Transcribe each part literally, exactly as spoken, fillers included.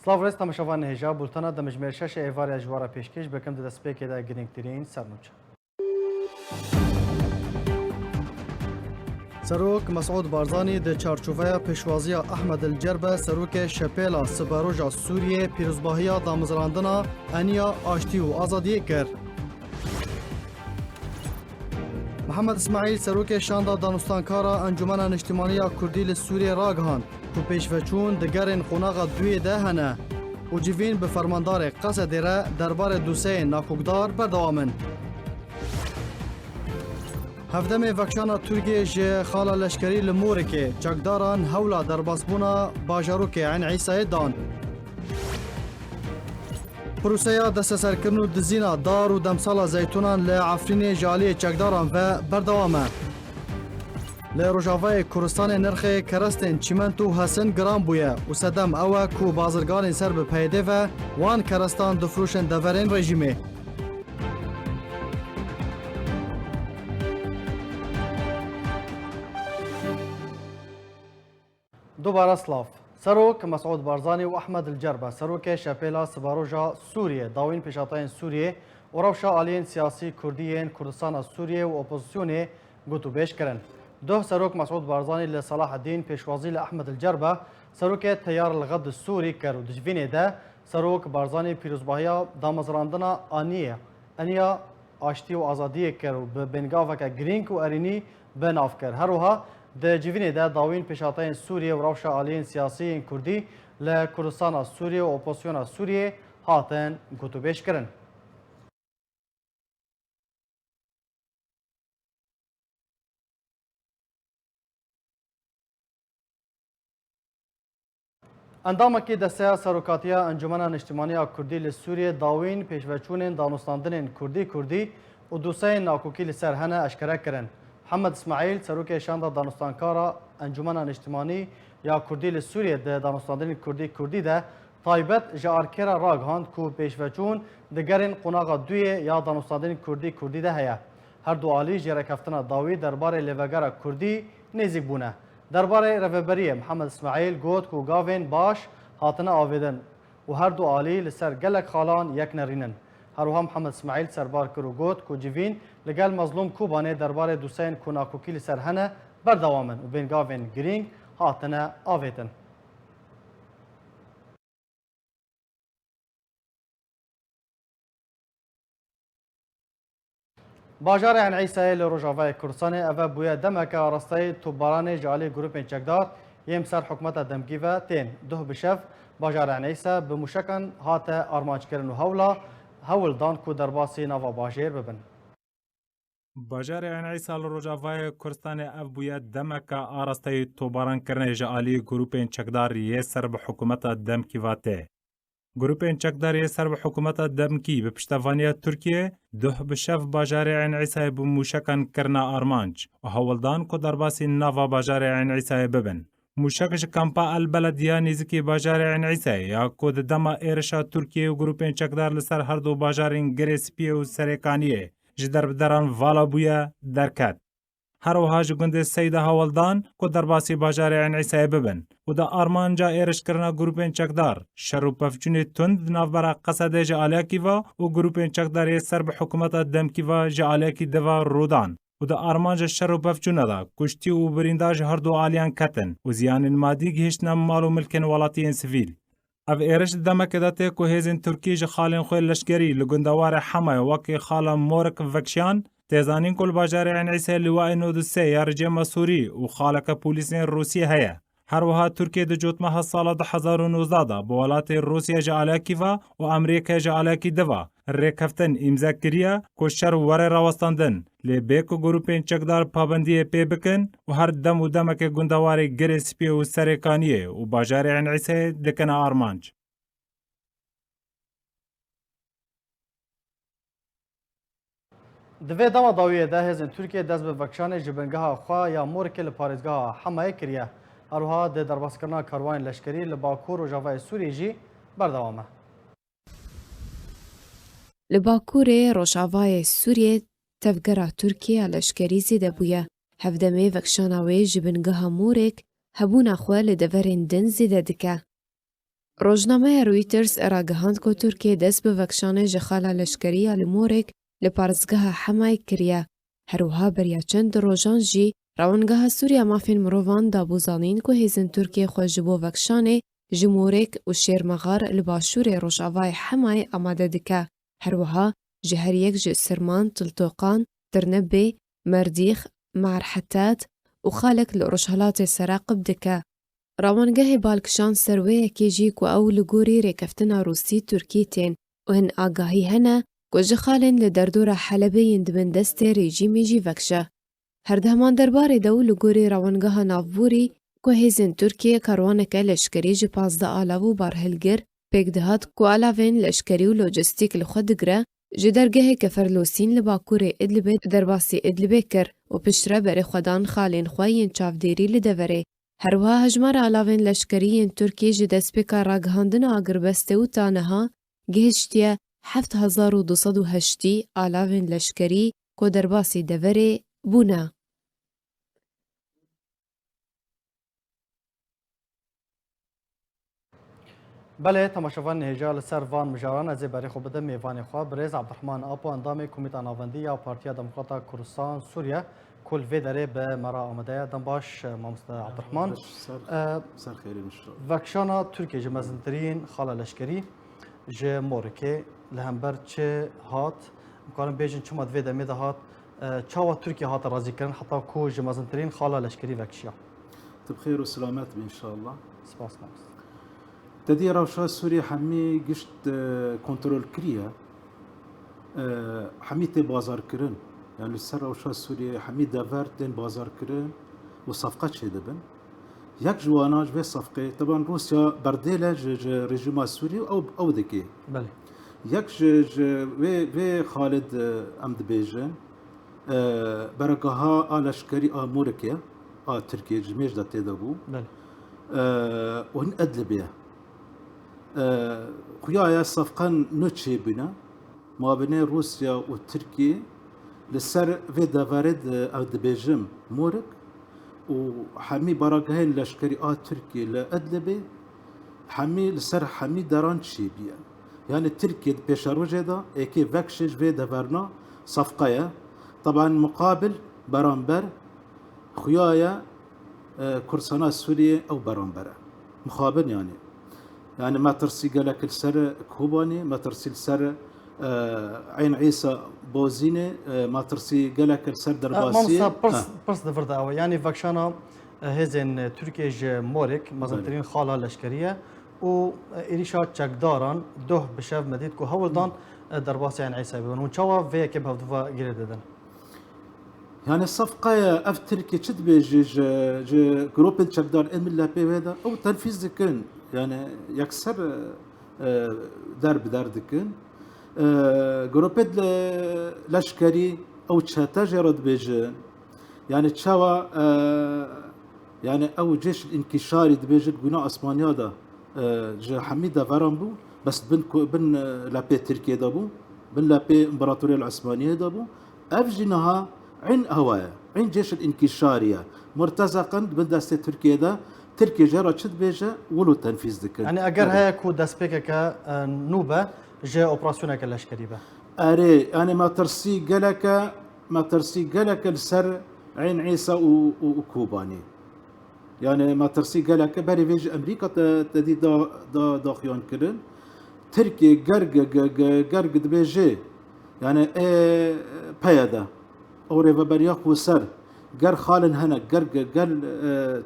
Silav rêz temaşevanên hêja, bultena demjimêr şeş ê êvarê ji we re pêşkêş bikim, di destpêkê de girîngtirîn sernûçe. Serok Mesûd Barzanî di çarçoveya pêşwaziya Ehmed El Cerbe, serokê Şepêla Siberoja Sûriyê, pîrozbahiya damezrandina Eniya Aştî û Azadiyê kir. Mihemed Îsmaîl, serokê Şanda Danûstankara Encûmena Niştimanî ya Kurdî li Sûriyê ragihand ku pêşveçûn di gerên qonaxa duyê de hene û civîn bi fermandarê Qesedê re derbarê doseyên nakokdar berdewam in. Hevdemê vekşana Tirkiyê ji xala leşkerî li Morikê çekdaran hewla derbasbûna bajarokê Eyn Îsayê dan. Proseya desteserkirin û dizîna dar û demsala zeytûnan li Efrînê ji aliyê çekdaran ve berdewam e. Li Rojavayê Kurdistanê nirxê kerestên çîmento û hesin giran bûye û sedem ew e ku bazirganên ser bi P Y D ve wan kerestan difroşin deverên rejîmê. Dubare silav. Serok Mesûd Barzanî û Ehmed El Cerbe, serokê Şepêla Sibaroja Sûriyê, dawîn pêşhatayên Sûriyê û rewşa aliyên siyasî kurdî yên Kurdistana Sûriyê û opozisyonê gotûbêj kirin. Duh Serok Mesûd Barzanî li Selaheddîn pêşwazî li Ehmed El Cerbe, serokê Teyar El Xed Sûrî kir û di civînê de Serok Barzanî pîrozbahiya damezrandina Aniyê, Eniya Aştî û Azadiyê kir û bi bêngaveke girîng û erênî bi nav kir. Her wiha di civînê de dawîn pêşhateyên Sûriyê û rewşa aliyên siyasî yên Kurdî li Kurdistana Sûriyê û opozisyona Sûriyê hatin gotûbêj kirin. Endamekî Desteya Serokatiya Encûmena Niştimanî ya Kurdî li Sûriyê dawîn pêşveçûnên danûstandinên Kurdî Kurdî û doseyên nakokî li ser hene eşkere kirin. Mihemed Îsmaîl, serokê Şanda Danûstankara Encûmena Niştimanî ya Kurdî li Sûriyê di danûstandinên Kurdî Kurdî de taybet ji Arkê re ragihand ku pêşveçûn di gerên qonaxa duyê ya danûstandinên Kurdî Kurdî de heye. Her du alî ji rêkeftina dawî derbarê lêvegera Kurdî nêzîk bûne. Derbarê rêveberiyê Mihemed Îsmaîl got ku gavên baş hatine avêtin û her du alî li ser gelek xalan yek nerînin. Her wiha Mihemed Îsmaîl serbar kir û got ku civîn li gel Mezlûm Kobanê derbarê doseyên ku nakokî li ser hene berdewam in û bêngavên girîng hatine avêtin. Bajarê Eyn Îsayê li Rojavayê Kurdistanê eve bûye demeke arasteyî topbaranê ji alî grûpên çekdar yên bi ser hikûmeta demkî ve tên. Duh bi şev bajarê Eyn Îsa bi mûşekan hate armanckirin û hewla hewl dan ku derbasî nava bajêr bibin. Bajarê Eyn Îsa li Rojavayê Kurdistanê ev bûye demeke arasteyî topbarankirinê ji alî grûpên çekdar yê ser bi hikûmeta demkî ve tê. Grûpên çekdar yê ser bi hikûmeta demkî bi piştevaniya Tirkiyê duh bi şev bajarê Eyn Îsayê bi mûşekan kirine armanc û hewldan ku derbasî nava bajarê Eyn Îsayê bibin. Mûşek ji kampa El Belediya nêzîkî bajarê Eyn Îsayê ya ku di dema êrişa Tirkiyê û grûpên çekdar li ser her du bajarên Girê Spiyê û Serêkaniyê ji derbideran vala bûye, derket. Her wiha ji gundê Seyda hewldan ku derbasî bajarê Eyn Îsayê bibin û di armanca êrişkirina grûpên çekdar, şer û pevçûnê tund di navbera Qesedê ji aliyekî ve û grûpên çekdar yê ser bi hikûmeta demkî ve ji aliyekî di ve rû dan û di armanca şer û pevçûna de kuştî û birîndar ji her du aliyan ketin û ziyanên madî gihiştine mal û milkên welatiyên sivîl. Ev êriş di demekê de tê ku hêzên Tirkî ji xalên xwe leşkerî li gundewarê Hemayê wekî xala Morik vekşiyan. Tê zanîn ku li bajarê Eyn Îsê Lîwayê nod û sê ya Ricê Mesûrî û xaleke polîsên Rûsiyê heye. Her wiha Tirkiye di cotmeha sala du hezar û nozdeh de bi welatê Rûsiya ji aliyekî ve û Amerîkaya ji aliyekî di ve rêkeftin îmze kiriye ku şer were rawestandin, lê bê ku grûpên çekdar pabendiyê pê bikin û her dem û demekê gundewarê Girê Spiyê û Serêkaniyê û bajarê Eyn Îsê dikine armanc. Di vê dema dawiyê de hêzên Tirkiyê dest bi vekişanê ji bingeha xwe ya Morikê li parêzgeha Hemayê kiriye. Her wiha di derbaskirina karwanên leşkerî li Bakur Rojavayê Sûriyê jî berdewam e. Li Bakurê Rojavayê Sûriyê tevgera Tirkiyê ya leşkerî zêde bûye. Hevdemê vekişana wê ji bingeha Morek hebûna xwe li deverên din zêde dike. Rojnameya Reuters ragihand ku Tirkiye dest bi vekşanê ji xala leşkerî ya li Morek li parêzgeha Hemayê kiriye. Her wiha beriya çend rojan jî Rewengeha Sûriya Mafên Mirovan dabû zanîn ku hêzên Tirkiye xwe ji bo vekşanê ji Morek û Şêrmexar li başûrê rojavayê Hemayê amade dike. Her wiha ji her yek ji Sirman, Tiltoqan, Tirnebê, Merdîx, Me'er Hetat û xalek li rojhilatê Seraqib dike. Rawangehê bal kişand ser wê yekê jî ku ew li gorî rêkeftina Rûsî-Tirkî tên û hin agahî hene ku ji xalên li derdora Helebê yên di bin destê rejîmê jî vekşe. Her di heman derbarê de û li gorî Rawangeha Navborî ku hêzên Tirkiyê karwaneke leşkerî ji pazdeh alav û barhilgir pêk dihat ku alavên leşkerî û lojistîk li xwe digire, ji dergehê Keferlosîn li bakurê Idlibê derbasî Idlibê kir û piştre berê xwe dan xalên xwe yên çavdêrî li deverê. Her wiha hejmara alavên leşkerî yên Tirkî ji destpêka ragihandina agirbestê û ta niha gihiştiye heft hezar û du sed û heştî alavên leşkerî ku derbasî deverê bûne. Belê, temaşevanên hêja, li ser van mijaran ez ê berê xwe bidim mêvanê xwe, birêz Abdurrahman Apo, endamê Komîta Navendî ya Partiya Demokrata Kurdistan Sûriye, ku li vê derê bi me re amade ye. Dem baş, mamoste Abdurrahman. Ser, E, ser xêrê inşallah. Vekşana Tirkiye ji mezintirîn xala leşkerî ji Morikê li hember çi hat? Em karin bêjin çima di vê demê de hat? E, çawa Tirkiye hate razîkirin heta ku ji mezintirîn xala leşkerî vekişiya? Tu bi xêr û selamet bî inşallah. Spas, mamoste. Te dî rewşa Sûriyê hemî gişt, e, kontrol kiriye. E, hemî tê bazarkirin. Yani li ser rewşa Sûriyê hemî dever tên bazarkirin û safqa çêdibin. Yek ji wana ji vê safqê, teban Rûsya berdêle ji, ji rejîma Sûrî û ew, ew dikê. Belê. Yek ji, ji vê, vê xalê de em dibêjin, e, beregeha a leşkerî a Mûrikê, a Tirkiyê ji mêj de tê de bû. Belê. E, û hin Idlibê ye. E, xuya ye safqan nû çêbûne. Mabênê Rûsya û Tirkiyê li ser vê deverê de ew dibêjim Morik û hemî baragehên leşkerî a Tirkiyê li Idlibê hemî li ser hemî deran çêbûye. Yani Tirkiye di pêşerojê de êkê vekşê ji vê deverna safqa ye. Teban muqabil beramber xuya ye, e, Kurdistana Sûriyê ew beramber e. Mixabin yani. Yani metirsî gelek li ser Kobanê, metirsî li ser, e, Eyn Îsa Bozînê, e, metirsî gelek li ser E, Derbasiyê. Mamosta, pirs, Ha. pirs di vir de ew e. Yani vekşana, e, hêzên, e, Tirkiyê ji Morek, mezintirîn Belê. xala leşkerî ye û, e, êrîşa çekdaran doh bi şev me dît ku hewl dan, e, derbasî Eyn Îsa bibin. Hûn çawa vê yekê bi hevdûva girê didin? Yani safqaya ev Tirkî çi dibêjî ji, ji grûpên çekdar ên min lepê wê de ew tenfîz dikin. Yani yekser, e, der bi der dikin. E, grûpên le-, leşkerî ew çete jê re dibêjin. Yani çawa, e, yani ew cêş înkîşarî dibêjin guna asmaniya de, e, ji hemî deveran bû, bes bin ku-, bin, e, lepê Tirkiyê de bû, bin lepê Împaratoriya Osmaniyê de bû. Ev jî niha eyn ewa ye, eyn cêşil înkîşarî ye. Murtezeqin di bin destê Tirkiyê de, Tirkiye jê re çi dibêje, wilo tenfîz dikin. Yani eger Tabii. heye ku destpêkeke, e, nû be, ji operasyoneke leşkerî be? Erê, yani metirsî geleke, metirsî geleke li ser Eyn Îsa û, û, û Kobanê. Yani metirsî geleke berê vê ji Amerîka te, te dî da, da, daxuyan kirin. Tirkiye ger ge, ge, ge, ger ge dibêje, yani ê P Y D, ew rêveberiya xweser, ger xalin hene, ger ge, ger, e,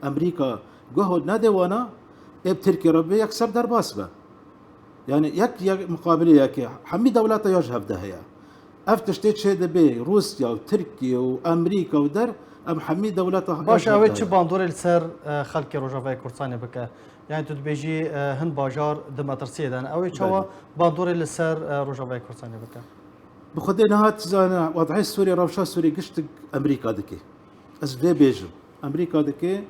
Amerîka guh nede wana, ê bi Tirkiye re bê yekser derbas be. Yani yek, yek muqabilê yekê. Hemî dewleta ya ji hev de heye. Ev tiştê çê dibê Rûsya û Tirkiye û Amerîka û der, em hemî dewleta ya Baş, ji hev ew ê de çi heye. bandorê li ser, e, xelkê Rojavayê Kurdistanê bike? Yani tu dibêjî, e, hin bajar di metirsiyê de ne. Ew ê çawa Belê. bandorê li ser, e, Rojavayê Kurdistanê bike? Bi xwedê niha tu zane, wadhê Sûriyê, rewşa Sûriyê giştik Amerîka dike. Ez vê bêjim. Amerîka dike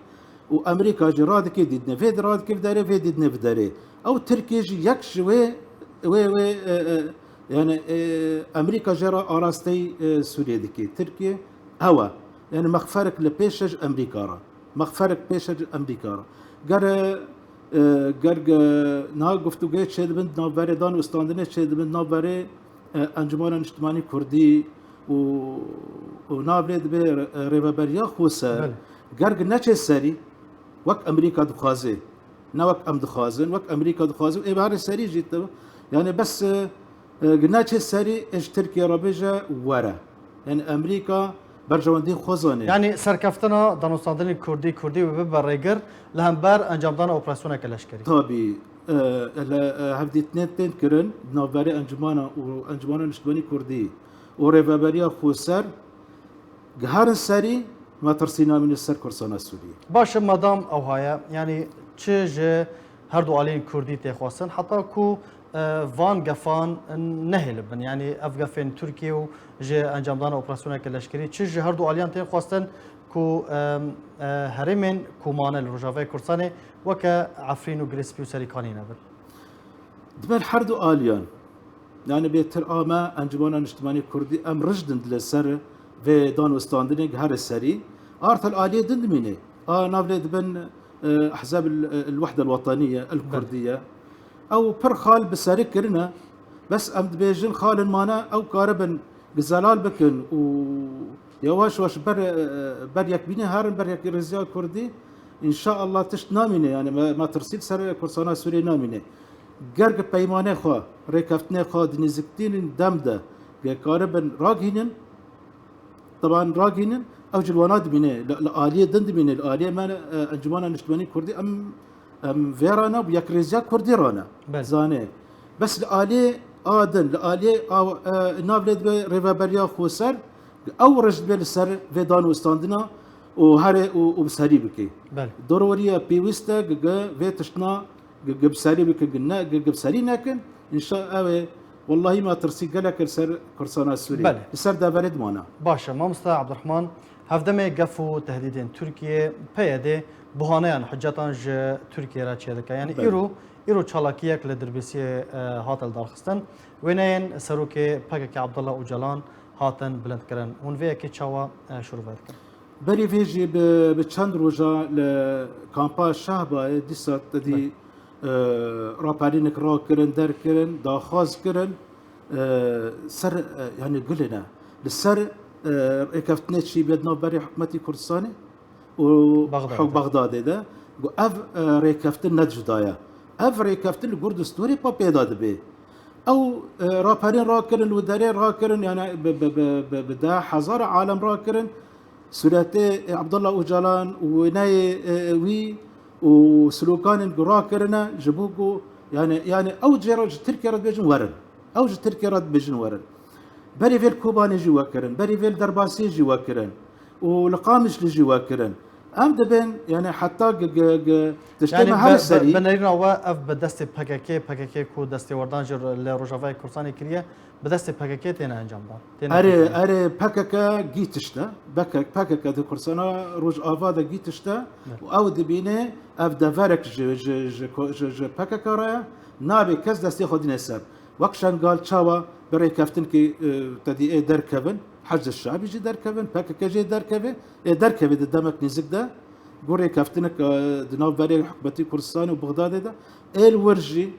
û Amerîka jî radike dîdine. Vê di radike viderê, vê dîdine viderê. Ew Tirkiye jî yek ji wê, wê, wê, e, e, yani, e, Amerîka jê re arasteyî, e, Sûriyê dike. Tirkiye ew e. Yani mexferek li pêş e ji Amerîka re. Mexferek pêş e ji Amerîka re. Ger, e, E, ger ge-, niha guftûgê çêdibin, navberê dan û standinê çêdibin, navberê, e, Encûmena Niştimanî Kurdî û, û navê dibe re-, Rêveberiya Xweser. Belê. Ger ge neçê serî, wek Amerîka dixwaze, ne wek em dixwazin, wek Amerîka dixwaze, ê bihere serî jî te, yani bes, e, e, ge neçê serî, ê ji Tirkiye re bêje were. Yani Amerîka berjewendiyê xwe zane. Yanî serkeftina danûstandinê Kurdî, Kurdî wê bibe rêgir li hember encamdana operasyoneke leşkerî. Tabî, e, li, e, hevdîtinên tên kirin, di navberê Encûmana û Encûmana Niştimanî Kurdî û Rêveberiya Xweser, giharin serî, metirsî namîne ser Kurdistana Sûriyê. Baş e, madam ewha ye, yanî çi ji her du aliyên Kurdî tê xwestin, heta ku, e, van gefan nehêlibin, yanî ev gefên Tirkiye û ji encamdana operasyoneke leşkerî, çi ji her du aliyan tên xwestin ku, e, e, herêmên ku mane li Rojavayê Kurdistanê weke Efrîn û Girê Spî û Serîkanî nebin? Di ber her du aliyan, yani bêtir a me, Encûmena Niştimanî Kurdî, em rijd in li ser vê dan û standinê gihere serî. Artel aliyê din dimîne. A nav lê dibin, e, Ehzab el, el Wehde el Weteniye, el Belê. Kurdiye. Ew pir xal bi serî kirine. Bes em dibêjin xalên mane ew karibin zelal bikin û yavaş yavaş ber, e, ber yek bîne herin, ber yek rêziya Kurdî. Înşaallah tişt namîne, yani me, me tirsî li ser Kurdistana Sûriyê namîne. Ger gi peymanê xwe, rêkeftinê xwe di nêzîktirîn dem de ge karibin ragihînin, teban ragihînin, ew jî li wana dimîne, li, li aliyê din dimîne, li aliyê me, e, Encûmena Niştimanî Kurdî em, em vê re ne, bi yekrêziya Kurdî re ne. Belê. Zanê. Bes li aliyê a din, li aliyê a, e, nav lê dibe Rêveberiya Xweser, ew rijd be li ser vê dan û standina û herê û, û bi serî bike. Belê. Dororiye pêwîst e, gi, gi vê tiştna gi, gi bi serî bikin, gi ne, gi, gi bi serî nekin, înşa ew ê, wellahî me tirsî gelek li ser Kurdistana Sûrî, Belê. Li ser deverê dimana. Baş e, mamoste Abdurrahman, hevdemê gef û tehdîdên Tirkiye, P Y D, buhaneyan, hiccetan ji Tirkiye re çêdike. Yanî Belê. Îro, îro çalakiyek li Dirbêsiyê, e, hate lidarxistin. Wêneyên serokê P K K Abdullah Ocalan hatin bilindkirin. Hûn vê yekê çawa, e, şirove dikin? Berî vê jî bi, bi çend roja li kampa Şehbayê dîsa te dî, Belê. e, raperînek rakirin, derkirin, daxwaz kirin, e, ser, e, yani gulê ne. Li ser, e, rêkeftinê çî bê di navberê hikûmetî Kurdistanê û Bexdadê de. Bexdadê de. Got, ev, e, rêkeftin ne cuda ye. Ev rêkeftin li gor destûrê pa pêda dibe. Ew, e, raperên rakirin, li derê rakirin, yani bi, bi, bi, bi, bi deh hezar alem rakirin. Sûretê, e, Abdullah Ocalan û wêneyê, e, wî û sloganên ku rakirine ji bo ku, yani, yani ew cê re ji Tirkiye re dibêjin werin. Ew ji Tirkiye re dibêjin werin. Berî vê li Kobanê jî wekirin, berî vê li Derbasiyê jî wekirin û li Qamişlî jî wekirin. Em dibên, yani heta gi, gi, gi tiştê Yani me her bi, bi, serî. Bi nerîna we ev bi destê P K K, P K K ku destêwerdan ji li Rojavayê Kurdistanê kiriye, bi destê P K K têne encamdan. Têne Erê, pêkirin. Erê P K K gî tişt e. P K K di Kurdistana Rojava de gî tişt e. Evet. Û ew dibîne ev deverek ji, ji, ji ko-, ji, ji P K K re ye. Nabê kes destê xwe dîne ser. Wek Şengal çawa bi rêkeftinkê, e, te dî ê derkevin, Hecd Şabî jî derkevin, P K K jî derkeve, ê derkeve di demek nêzik de, got rêkeftinek, e, di nav berê hikûmetî Kurdistanê û Bexdadê de, ê li wir jî,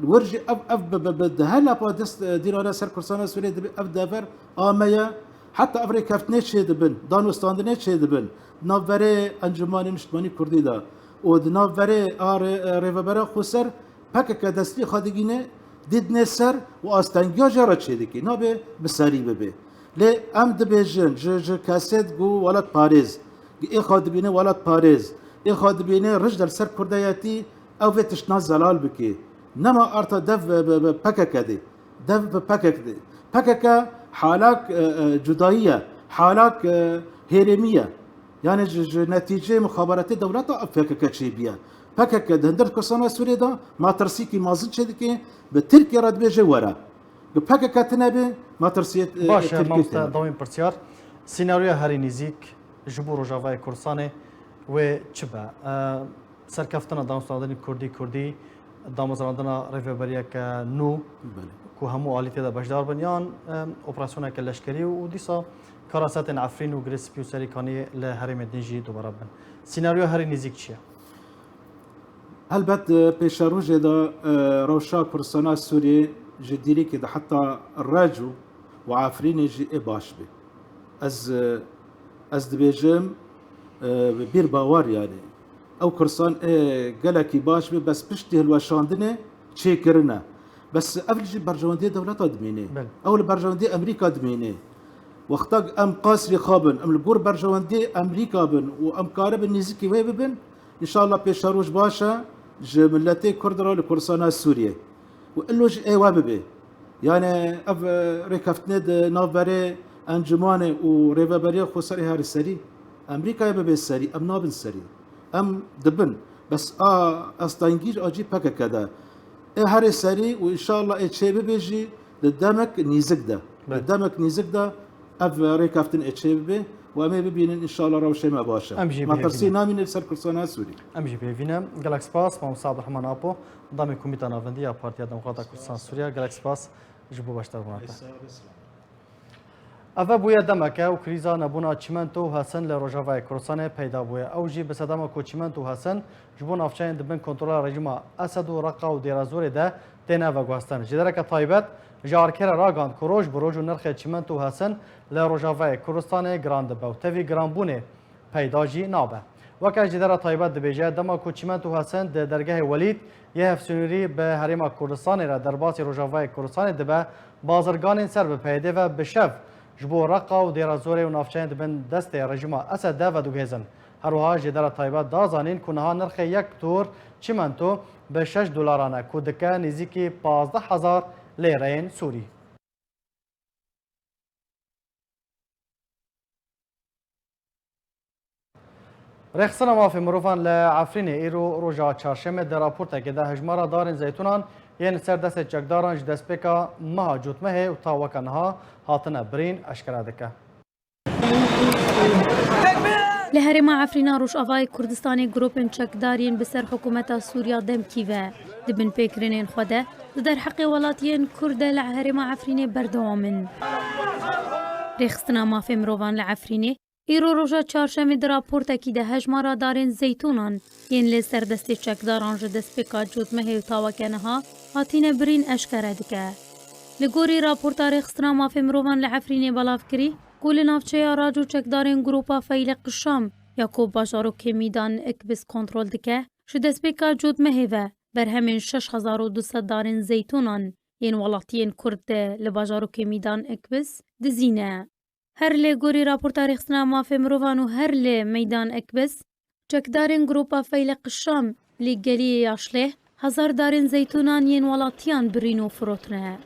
li wir jî ev, ev bi, bi, bi, di her lapa dest, e, dîrane ser Kurdistana Sûriyê dibe ev dever a me ye, heta ev rêkeftinê çêdibin, danûstandinê çêdibin, di nav berê Encûmanê Niştimanî Kurdî de û di nav berê a rê-, e, rêvebera xweser, P K K destê xwe digîne, didine ser û astengiya jê re çêdike. Nabe bi serî bibe. Lê em dibêjin ji, ji kesê digo welatparêz, ê xwe dibîne welatparêz, ê xwe dibîne rij de li ser kurdayetî, ew vê tiştna zelal bike. Nema arta dev bi, bi, bi P K K de. Dev bi P K K de. P K K halak, e, e, cudayî ye. Halak, e, hêrêmî ye. Yani ji, ji netîceyê mixaberatê dewleta P K K çêbûye. P K K di hundir Kurdistana Sûriyê de matirsîkî mezin çêdike, bi Tirkiye re dibêje were. Bi P K K tune be, matirsiyê, e, Baş e, Tirkiye mamoste, tune. Dawîn pirsyar. Senaryoya herî nêzîk ji bo Rojavayê Kurdistanê wê çi be? E, serkeftina danûstandinê Kurdî, Kurdî, damezrandina rêveberiyeke nû Belê. Ku hemû alî tê de beşdar bin, yan, em, operasyoneke leşkerî û dîsa karasetên Efrîn û Girê Spî û Serîkaniyê li herêmê din jî dubare bin. Senaryoya herî nêzîk çi ye? Helbet, e, pêşerojê de, e, rewşa Kurdistana Sûriyê ji dîrîkê de heta Recû û Efrînê jî ê baş be. Ez, e, ez dibêjim, e, bi bîr bawer, yani. Ew Kurdistan ê gelekî baş be, bes piştî hilweşandinê çêkirine. Bes ev jî berjewendiyê dewleta dimîne. Belê. Ew li berjewendiyê Amerîka dimîne. Wexta em qasrê xwe bin, em li gor berjewendiyê Amerîka bin û em karibin nêzîkî wê bibin, înşallah pêşeroj baş e ji miletê Kurd re li Kurdistana Sûriyê. Û illo jî ê we bibe. Yani ev, e, rêkeftinê di navberê encûmanê û rêveberiya xweserê herî serî. Amerîkayê bibe serî, em nabin serî. Em dibin. Bes a astengî ji acî P K K de. Ê herê serî û înşallah ê çê bibe jî di demek nîzik de. Belê. Di demek nîzik de ev rêkeftin ê çê bibe û em ê bibînin înşallah rewşê me baş e. Em jî bihêvî ne. Metirsî namîne li ser Kurdistana Sûrî. Em jî bihêvî ne. Gelek spas, Mamosta Abdurrahman Apo, endamê Komîta Navendî ya Partiya Demokrata Kurdistan Sûriye. Gelek spas ji bo beşdarbûna te. Eve bûye demeke û krîza nebûna çimento û hesin li Rojavayê Kurdistanê peyda bûye. Ew jî bi sedema ku çimento û hesin ji bo navçeyên di bin kontrola rejîma Esed û Reqa û Dêra Zorê de têne veguhestin. Ji dereke taybet, ji Arkerê ragihand ku roj bi roj û nirxê çimento û hesin li Rojavayê Kurdistanê giran dibe û tevî giranbûnê peyda jî nabe. Weke jêdera taybet dibêje, dema ku çimento û hesin di dergehê Welîd yê hevsînorî bi Herêma Kurdistanê re derbasî Rojavayê Kurdistanê dibe, bazirganên ser bi P Y D'ê ve bi şev ji bo Reqa û Dêra Zorê û navçeyên di bin destê rejîma Esed de vediguhêzin. Her wiha jêdera taybet da zanîn ku niha nirxê yek tor çimento bi şeş dolaran e, ku dike nêzîkî pazdeh hezar lêreyên Sûrî. Rêxistina Mafê Mirovan li Efrînê îro roja çarşemê di raportekê de hejmara darên zeytûnan yên li ser destê çekdaran ji destpêka meha Cotmehê û ta weke niha hatine birîn eşkere dike. Li Herêma Efrîna Rojavayê Kurdistanê grûpên çekdar yên bi ser hikûmeta Sûriya demkî ve di bin pêkirinên xwe de di derheqê welatiyên Kurd de li Herêma Efrînê berdewam in. Rêxistina Mafê Mirovan li Efrînê îro roja çarşemê di raportekî de hejmara darên zeytûnan yên li ser destê çekdaran ji destpêka Cotmehê û ta weke niha hatine birîn eşkere dike. Li gorî raporta Rêxistina Mafê Mirovan li Efrînê belav kirî, ku li navçeya Raco çekdarên Grûpa Feylê Qişam ya ku bajarokê Mîdan Ikbis kontrol dike, ji destpêka Cotmehê ve berhemên şeş hezar û du sed darên zeytûnan yên welatiyên Kurd li bajarokê Mîdan Ikbis dizîne. Her li gorî raporta Rêxistina Mafê Mirovan û her li Meydan Ekbis, çekdarên Grûpa Feylê Qişam li Geliyê Yaşlê hezar darên zeytûnan yên welatiyan birîn û firotine.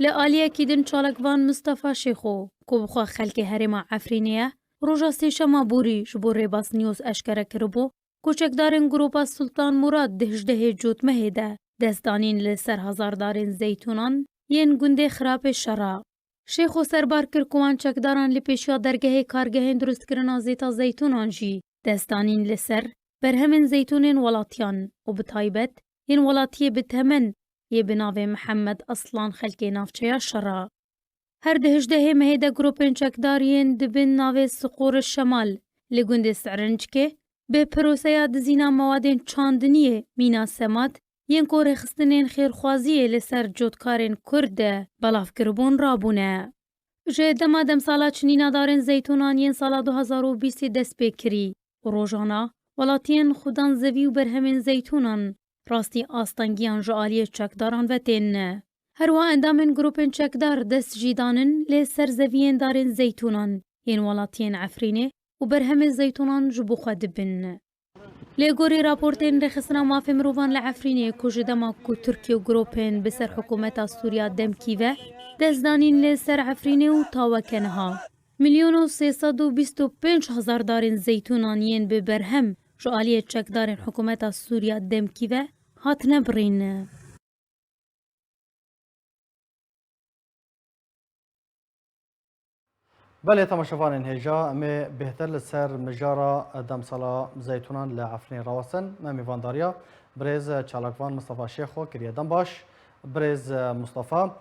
Li aliyekî din çalakvan Mistefa Şêxo, ku bi xwe xelkê herêma Efrînê ye, roja sêşema borî ji bo Rêbaz News eşkere kiribû, ku çekdarên Grûpa Sultan Murad di hejdehê Cotmehê de dest danîn li ser hezar darên zeytûnan yên gundê Xirapê Şera. Şêxo serbar kir ku wan çekdaran li pêşiya dergehê kargehên dirustkirina zêta zeytûnan jî dest danîn li ser berhemên zeytûnên welatiyan û bi taybet yên welatiyê bi temen yê bi navê Mihemed Aslan xelkê navçeya Şera. Her di hejdehê mehê de grûpên çekdar yên di bin navê Siqûr Şemal li gundê Serinçkê bi proseya dizîna mewadên çandiniyê mîna Semad yên ku rêxistinên xêrxwaziyê li ser cotkarên Kurd de belav kiribûn rabûne. Ji dema demsala çinîna darên zeytûnan yên sala du hezar û bîstê dest pê kirî û rojana welatiyên xudan zevî û berhemên zeytûnan rastî astengiyan ji aliyê çekdaran ve tên. Her wiha endamên grûpên çekdar dest jî danin lê ser zeviyên darên zeytûnan yên welatiyên Efrînê û berhemên zeytûnan ji bo xwe dibin. Lê gorî raportên Rêxistina Mafê Mirovan li Efrînê ku ji dema ku Tirkiye û grûpên bi ser hikûmeta Sûriya demkî ve dest danîn li ser Efrînê û ta weke niha milyon û sê sed û bîst û pênc hezar darên zeytûnan yên bi berhem ji aliyê çekdarên hikûmeta Sûriya demkî ve hatine birîn. Belê, temaşevanên hêja, em ê bêhtir li ser mijara demsala zeytûnan li Efrînê rawestin. Me mêvandariya birêz çalakvan Mistefa Şêxo kiriye. Dem baş, birêz Mistefa.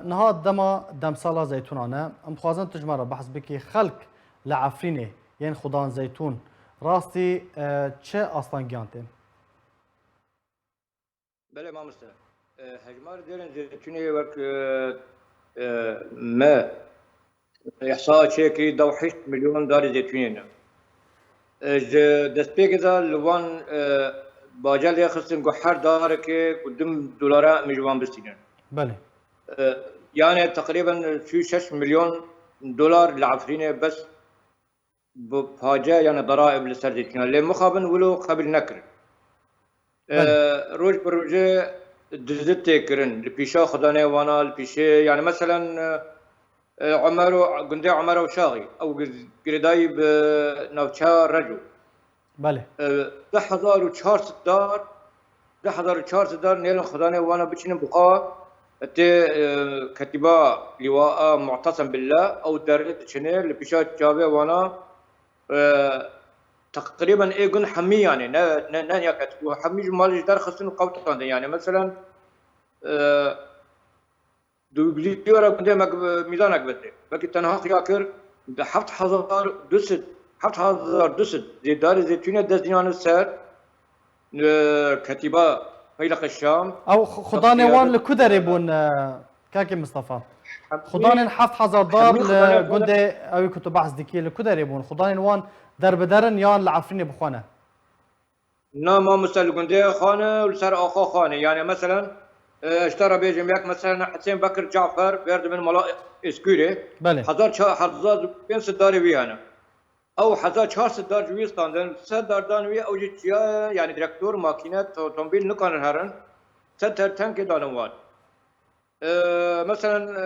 Niha dema demsala zeytûnan e. Em dixwazin tu ji me re behs bikî. Xelk li Efrînê yên xudan zeytûn rastî çi astengiyan tên? Belê mamoste. E, hejmar derên zeytûnê wek, e, e, me îhsa çêkirî dew heşt milyon darê zeytûnê ne. E, ji destpêkê de li wan, e, baca lê xistin ku her darekê ku du dolara em ji wan bistînin. Belê. E, yani teqrîben çil şeş milyon dolar li Efrînê bes bi pace yani daraib li ser zeytûna. Lê mixabin wilo qebîl nekirin. E, Belê. Roj bi rojê dizi tê kirin. Li pîşa xudanê wana, li pîşê, yani meselen, e, e, Omer û, gundê Omer û Şaxî, ew gi-, girêdayî bi navçeya Reco. Belê. E, du hezar û çar sed dar, du hezar û çar sed dar nêlin xudanê wana biçînin bi xwe tê, e, ketîba lîwaa Mu'tesem Billah, ew derê diçinê li pîşa çavê wana, e, teqrîben ê gund hemî yani, ne, ne, ne niyaket û hemî ji malê ji derxistin û qewtandin yani. Meselen, e, Di vîdyoya gundê me mîzanek bidê. Belkî tenha xuya kir, di heft hezar du sed, heft hezar du sed zêdarê zeytûnê dest dînane ser, e, ketîba Feyleq Şam. Ew xu-, xudanê wan li ku derê bûn, e, Kakê Mistefa? Xudanên heft hezar dar li gundê ew ê ku tu behs dikî, li ku derê bûn? Xudanên wan derbiderin yan li Efrînê bi xwe ne? Na mamoste, li gundê xane û li ser axa xane. Yani meselen, e, ez ji te re bêjim, yek meselen Hesên Bekir Cafer, ber dibin mala Eskûrê. Belê. Hezar çar, hezar pênc sed darê wî hene. Ew hezar çar sed dar ji wî standin, sed dar dan wî, ew jî çiya ye, yani direktor, makîne, to-, otomobîl nikarin herin. Sed ter tenkê danin wan. E, meselen, e,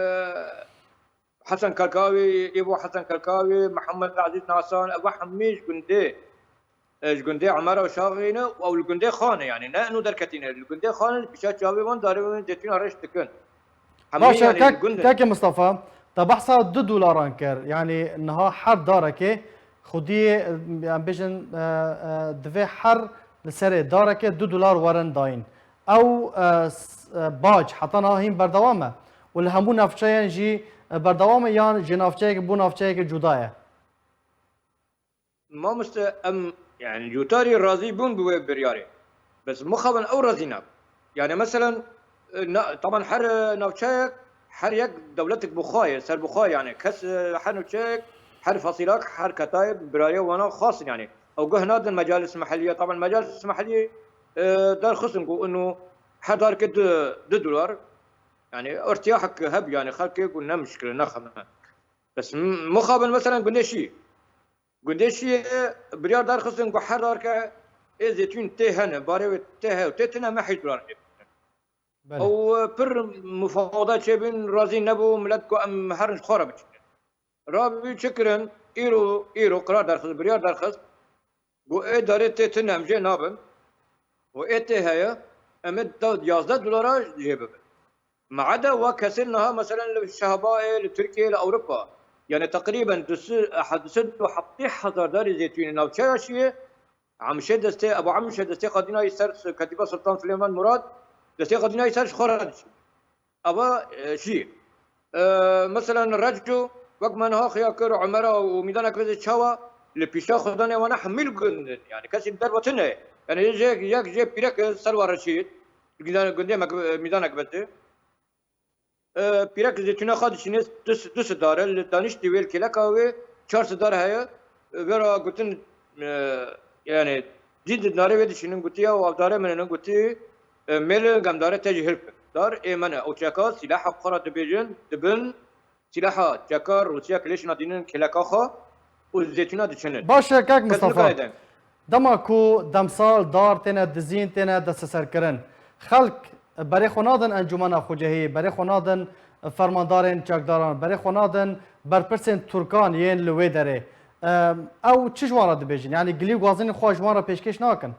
Hesen Kalkawî, Îvo Hesen Kalkawî, Mihemed Ezîz Nasan, ev hemî ji gundê, e, ji gundê Emera û Şaxê ne û ew li gundê xwe ne, yani ne ino derketîne, li gundê xwe ne, li pîşa çavê wan darê wan zeytûna reş dikin. Hemî Baş e, yani kak, gund in. Kakê Mistefa, te behsa du dolaran kir, yani niha her darekê xwediyê, em bêjin, e, e, divê her li serê darekê du dolar werin dayîn. Ew, e, s-, e, bac heta niha hîn berdewam e û li hemû navçeyên jî, e, berdewam e yan ji navçeyek bo navçeyekê cuda ye? Mamoste, em, yani, cutarî razî bûn bi wê biryarê. Bes mixabin ew razî nabin. Yani, meselen, e, na-, taban her, e, navçeyek, her yek dewletek bi xwe ye, ser bi xwe, yani, kes, e, her navçeyek, her fasîlak, her ketayê birayê wana xas in, yani. Ew guh nadin mecalis meheliye. Taban mecalis meheliye, e, derxistin ku inu her darkê du, du dolar, yani, irtiyahek heb, yani, xelkê ku ne mişkile, ne xeme. Bes m-, mixabin, meselen, gundê şî. Gundê şiyê biryar derxistin ku her darke ê zeytûn tê hene, barê wê tê heye û tê tune me heşt dolar jê bidin. Belê. Ew pir mufawada çêbin, razî nebû, milet ku em herin ji xwe re biçînin. Rabî çi kirin? Îro, îro qirar derxist, biryar derxist. Got, ê darê tê tune em jê nabin. Û ê tê heye, em ê da yazdeh dolara jê bibin. Me'ede wa kesên niha, meselen, li Şehbayê, li Tirkiyê, li Ewropa, yani teqrîben du sed, du sed û heftê hezar darê zeytûnê navçeya şiyê, Amşê destê, Ebu Amşê destê xwe dînayî ser s-, Ketîba Sultan Silêman Murad, destê xwe dînayî ser ji xwe re diçî. Ava, e, şiyê. E, meselen, Reco, wek me niha xuya kir, Umera û Mîdanek Vêzê çawa, li pîşa xudanê wana hemî li gund in. Yani, kesî li derve tune. Yani, yek, yek jê pîrek e, Selwa Reşîd, gundê, gundê me, Mîdanek Vêzê. E, pîrek zeytûna xwe dişîne du, du sed dar e, li daniştî wê li kêleka wê çar sed dar heye. E, vera gotin, e, yani, cî di darê wê dişînin gotiye û ev darê min in gotî, e, mêl gem darê te jî hilkin. Dar ê min e. Ew çeka sîlaha xwe re dibêjin, dibin sîlaha çeka Rûsya kilêşina dînin kêleka xwe û zeytûna diçinin. Baş e, kak Mistefa. Dema ku demsal dar têne dizîn, têne desteserkirin, xelk berê xwe nadin encûmena xwecihî, berê xwe nadin fermandarên çekdaran, berê xwe nadin berpirsên Tirkan yên li wê derê. Em, ew çi ji wan re dibêjin? Yanî gilî û gazînên xwe ji wan re pêşkêş nakin?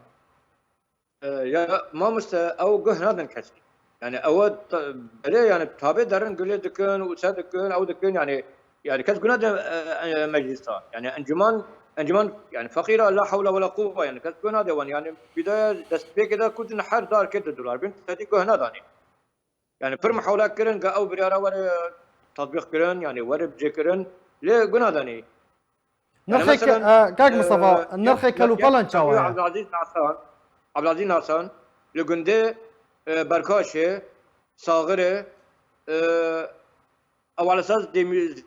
E, ya mamoste, ew guh nadin kesî. Yani ew ta-, belê yani tabê derin gilê dikin û se dikin, ew dikin yani, yani kes guh nadin, e, e, meclisa. Yani encûman, encûman yani feqîra la hewle wela quwwe yani kes guh nade wan. Yani bidaya destpêkê de ku din her darkê du dolar bin, tedî guh nadanî. Yani pir mihawle kirin ke ew biryara were tatbîq kirin, yani were cêkirin, lê guh nadanî. Yani nirxê ke-, mesela, e, kak Mistefa, e, nirxê ya, kelûpelan ya, çawa ya ye? Abdulaziz Nasan, Abdulaziz Nasan li gundê, e, berkaş e, saxir e, e, ew alesas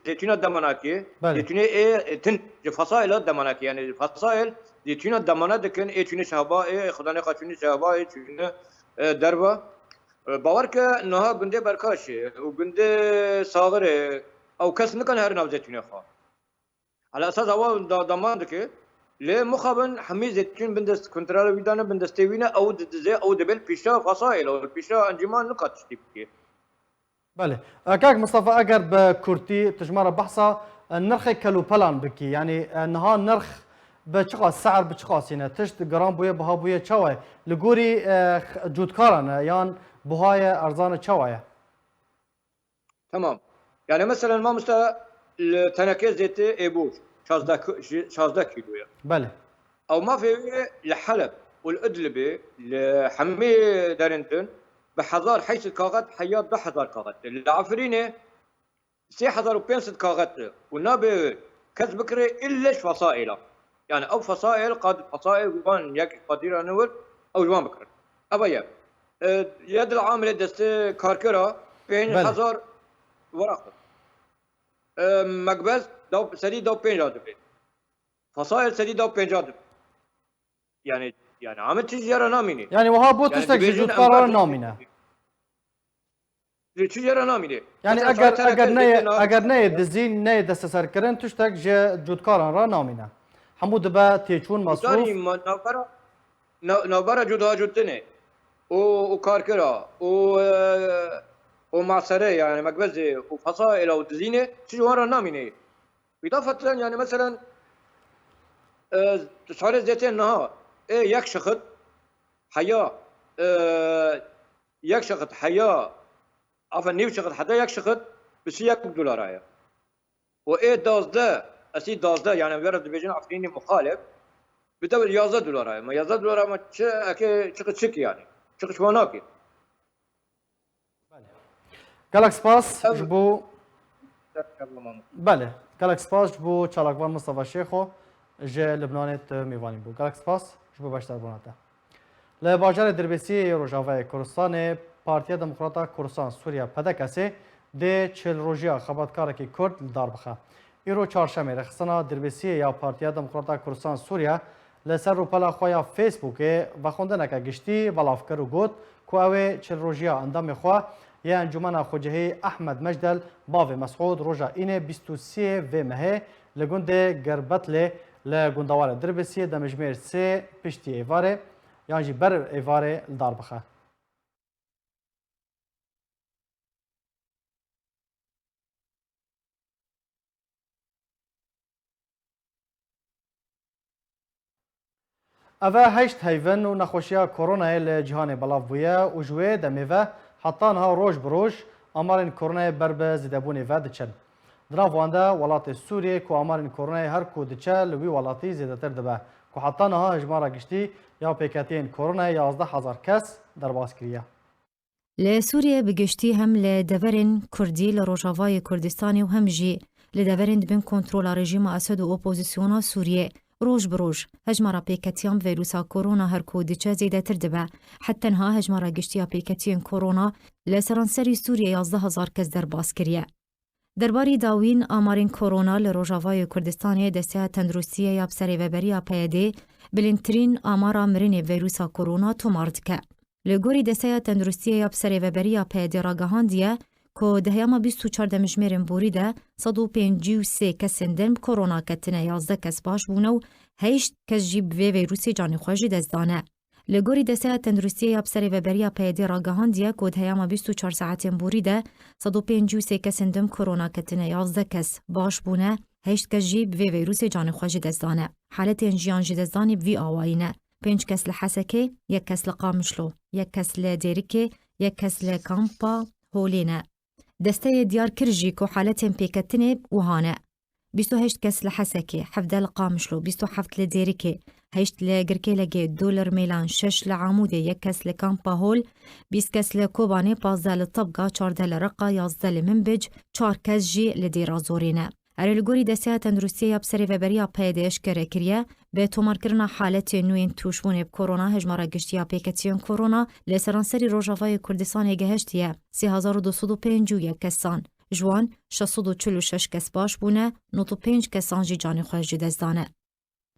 zeytûna demanakî, Belê. Zeytûnê ê, e, tin, ji fasaila demanakî, yani fasail zeytûna demana dikin, ê çûnê şehba, ê xudanê xwe çûnê şehba, ê çûnê, e, derva. E, bawer ke niha gundê berkaş e û gundê saxir e, ew kes nikan her nav zeytûnê xwe. Ala esas awa da-, daman dike. Lê mixabin hemî zêtîn bin dest kontrola wî dane, bin destê wî ne, ew didize, ew dibel pîşa fasail, ew pîşa encîman nika tiştî bike. Belê. E, kak Mistefa, eger bi kurtî tu ji me re behsa, e, nirxê kelopelan bikî, yanî, e, niha nirx bi çiqas, se'er bi çiqasî ne? Tişt giran bûye, biha bûye, çawa ye? Li gorî, e, x-, cotkaran e yan buha ye, erzan e, çawa ye? Tamam. Yani mesela mamoste li teneke zêtê ê boş, şazdeh ki-, şazdeh kîlo ye. Belê. Ew mafê wê li Heleb û li Idlibê, li hemî derên din bi hezar heşt sed kaxet heya du hezar kaxet. Li Efrînê sê hezar û pênc sed kaxet û nabe kes bikire ille ji fasaila. Yani ew fasail, qad fasail wan yek qadîra ne wir, ew ji wan bikirin. Eva ye. E, ye dil amilê destê karkera pênc hezar weraq. E, mekbez daw, sedî daw pênca dibe. Fasail sedî daw pênca dibe. Yani, yani amil tişt jê re namîne. Yani wiha bo tiştek ji cotkaran re namîne. Li çi jê re namîne? Yani eger, eger neyê, eger neyê dizîn, neyê desteserkirin, tiştek ji cotkaran re namîne. Hemû dibe têçûn, mesrûf. Navbera, na-, navbera cothacotinê û, û karkira û, e, û masere, yani mekbezê û fasaila û dizînê çi ji wan re namîne. Îdafeten, yani meselen, e, şarê zêtê niha, ê yek şixit, heya, e, yek şixit, heya, afe nîv şixit, heta yek şixit, bi sî yek dolara ye. Û ê dazdeh, esî dazdeh, yani were dibêjin Efrînî muxalif, bi te yazdeh dolara ye. Ma yazdeh dolara ma çi, eke çiqi çik yani. Çiqi şiwanakî. Belê. Gelek spas ji bo Belê. Gelek spas ji bo çalakvan Mustafa Şêxo ji Libnanê tu mêvanî bû. Gelek spas ji bo beşdarbûna te. Li bajarê Dirbêsiyê yê Rojavayê Kurdistanê Partiya Demokrata Kurdistan Sûriye, P D K S'ê, dê çil rojiya xebatkarekî Kurd li dar bixe. Îro çarşemê rêxistina Dirbêsiyê ya Partiya Demokrata Kurdistan Sûriye li ser rûpela xwe ya Facebookê vexwendineke giştî belav kir û got ku ew ê çil rojiya endamê xwe yê Encûmena Xwecihî Ehmed Mecdel, bavê Mesûd, roja înê bîst û sê vê mehê li gundê Gerbetlê li gundewarê Dirbêsiyê demjimêr sê piştî êvarê yan jî ber êvarê li dar bixe. Ev e heşt heyvin û nexweşiya koronayê li cîhanê belav bûye û ji wê demê ve heta niha roj bi roj amarên koronayê ber bi zêdebûnê ve diçin. Di nav wan de welatê Sûriyê ku amarên koronayê her ku diçe li wî welatî zêdetir dibe, ku heta niha hejmara giştî ya pêketiyên koronayê yazdeh hezar kes derbas kiriye. Li Sûriyê bi giştî hem li deverên Kurdî li Rojavayê Kurdistanê û hem jî li deverên di bin kontrola rejîma Esed û opozisyona Sûriyê roj bi roj hejmara pêketiyan bi vîrusa korona her ku diçe zêdetir dibe. Heta niha hejmara giştî ya pêketiyên korona li seranserî Sûriyê yazdeh hezar kes derbas kiriye. Derbarî dawîn amarên korona li Rojavayê Kurdistanê Desteya Tenduristiyê ya bi serêveberiya P Y D'ê bilindtirîn amara mirinê vîrusa korona tomar dike. Li gorî Desteya Tenduristiyê ya bi serêveberiya P Y D'ê ragihandiye ku di heyama bîst û çar demjimêrên borî de sed û pêncî û sê kesên din bi korona ketine, yazdeh kes baş bûne û heşt kes jî bi vê vîrusê canê xwe ji dest dane. Li gorî Desteya Tenduristiyê ya bi serêveberiya P Y D'ê ragihandiye ku di heyama bîst û çar saetên borî de sed û pêncî û sê kesên din korona ketine, yazdeh kes baş bûne, heşt kes jî bi vê vîrusê canê xwe ji dest dane. Haletên jiyan ji destdanê bi vî awayî ne: pênc kes li Hesekê, yek kes li Qamişlo, yek kes li Dêrikê, yek kes li Kampa Holê ne. Desteyê diyar kir jî ku haletên pêketinê wiha ne: bîst û heşt kes li Hesekê, hevdeh li Qamişlo, bîst û heft li Dêrikê, heşt li Girkêlegê, du li Rmêlan, şeş li Amûdê, yek kes li Kampa Hol, bîst kes li Kobanê, pazdeh li Tebga, çardeh li Reqa, yazdeh li Minbic, çar kes jî li Dêra Zorê ne. Erê, li gorî Desteya Tenduristiyê ya bi serêveberiya P Y D'ê eşkere kiriye, Bi tomarkirina haletên nû yên tûşbûnê bi korona, hejmara giştî ya pêketiyên korona li seranserî Rojavayê Kurdistanê gehiştiye sê hezar û du sed û pêncî û yek kesan. Ji wan şeş sed û çil û şeş kes baş bûne, nod û pênc kesan jî canê xwe ji dest dane.